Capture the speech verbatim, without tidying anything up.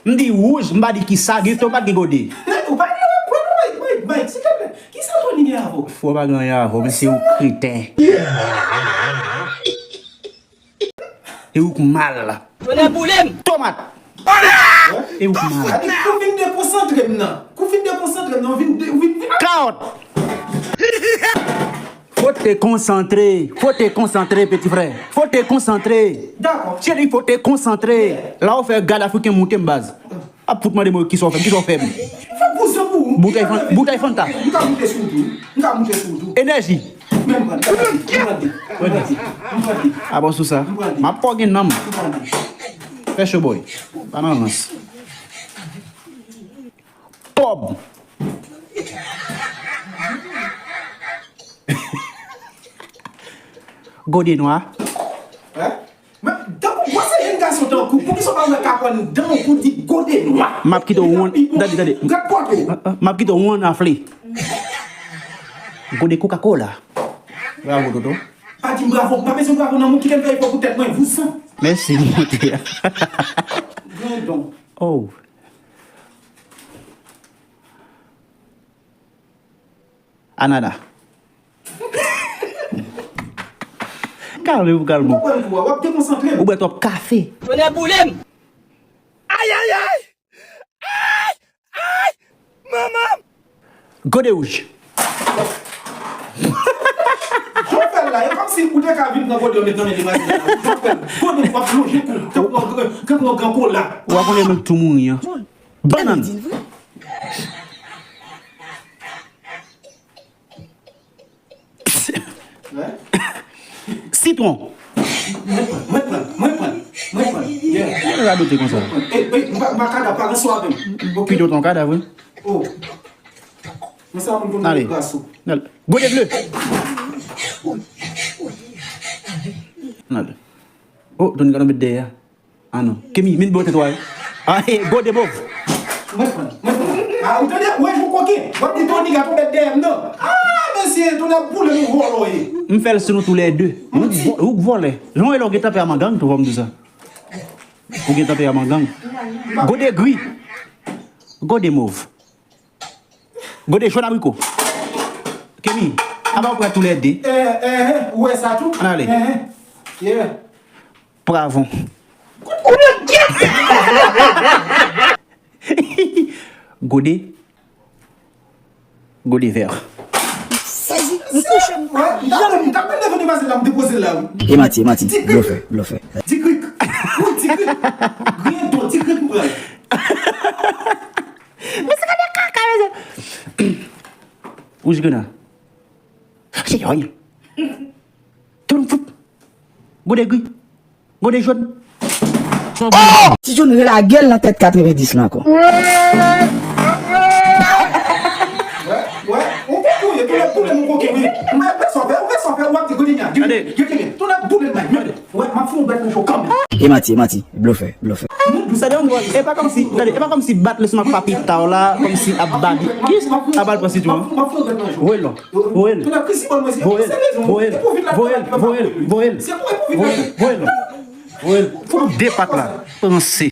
M di wouj, m pa di kisa, gen tomat, gen gode. Ou pa gen lòt pwen non, Mike, Mike, Mike, silteplè. Kisa Tony gen avè w? Fò pa gen anyen avè w, men se yon kreten. E ou k mal. Tonè boule m! Tomat! E ou k mal. Sa di kou fin dekonsantre m nan. Kou fin dekonsantre m nan, ou vin, ou vin, vin. Kawòt! Fò te konsantre. Fò te konsantre, peti frè. Fò te konsantre. Dakò. Cheri, fò te konsantre. La ou fè gad afriken moute m baz. Ap fout mande mwen kisa w fè m, kisa w fè m. Fè bouzen pou ou. Boutèy Fan-, boutèy Fanta. M ka moute sou ou tou. M ka moute sou ou tou. Enèji. Men m pran, m pran de, m pran de, m pran de, m pran de. A bon sou sa. M pran de. M ap fè w gen nanm. M pran de. Fè cho boy. Pa nan rans. Pòb. Gode nwa. Hein? Men, tankou, w se jèn gason tankou, poukisa w pa wè kapòn dan w pou di gode nwa? M ap kite w wonn, tande, tande. Gad pòt ou. Ah, ah, m ap kite w wonn afle. Gode Coca-Cola. Bravo, Toto. Pa di m bravo, m pa bezwen bravo nan moun ki te fè efò pou tèt mwen, vouzan. Mèsi, monte a. Grandon. Oh. Anana. Kalme w, kalme w. Ou bwè twòp kafe. Tonè boule m! Ay, ay, ay! Ay! Ay! Manman m! Gode wouj. Jan w fè l la, e kòmsi ou te ka vin pran gode w met nan men demoiselle la. Jan w fè l. Gode w ap lonje kou, tankou yon gran, tankou yon gran kola. Ou pa konnen menm tou mouri an. Bannann. Sitwon. Mwen pran, mwen pran, mwen pran, mwen pran. Yeah. Mwen radote konsa. Mwen pran. Ey, ey, m pa, m pa kadav, pa ranse avè m. Ok? Pito ton kadav, wi. Oh. Mwen se yon moun konn gras ou. Ale. Gode ble. Ale. Oh, Tony ka tonbe dèyè. Ah non. Kemi, min bon tèt ou a. Ah, eh, gode mov. Mwen pran, mwen pran. Ah, ou tande? Wè, jou koke. W ap di Tony ka tonbe dèyè m, non. Ah, mesye, Tony ap boule nou vòlò ye. M fè l sou nou toulède. Ou, ou k vòlè. Jan w wè lè w gen tanperaman gang tou, fò m di w sa. Ou gen tanperaman gang. Gode gri. Gode mov. Gode jòn abriko. Kemi, apa w pran toulède? Eh, eh, eh, ou wè sa tou? Ann ale. Eh, eh. Yeah. Pwavwon. Gode. Gode vè. Sezi, m touche m. Wè, m t ap, m t ap menm leve demoiselle la, m depoze l la, wi. E manti, e manti. Blofè, blofè. Ti krik. Wi, ti krik. Griyen do, ti krik m pran. Men se gade kaka, mesye. Wouj grena. Se yoy. Tout fout. Gode gri. Gode jòn. Ti John relage l nan tèt katrevendis lan ankò. Wè, wè, ou fè touye, tou lè boule nou koke, wi. Ou wè sa w fè, ou wè sa w fè, ou ap di gode nya. Gade. Gade, tou lè boule nan men. Wè, m ap fè yon bèt nan cho kanmenm. E manti, e manti, blofè, blofè. Tande yon gòl, e pa kòmsi, tande, e pa kòmsi bat le sou m ap papita w la, kòmsi ap babi. Kis ap al pran sitwon? Voye l non. Voye l. Voye l. Voye l. Voye l. Voye l. Voye l. Voye l. Voye l. Fò de pat la. Panse.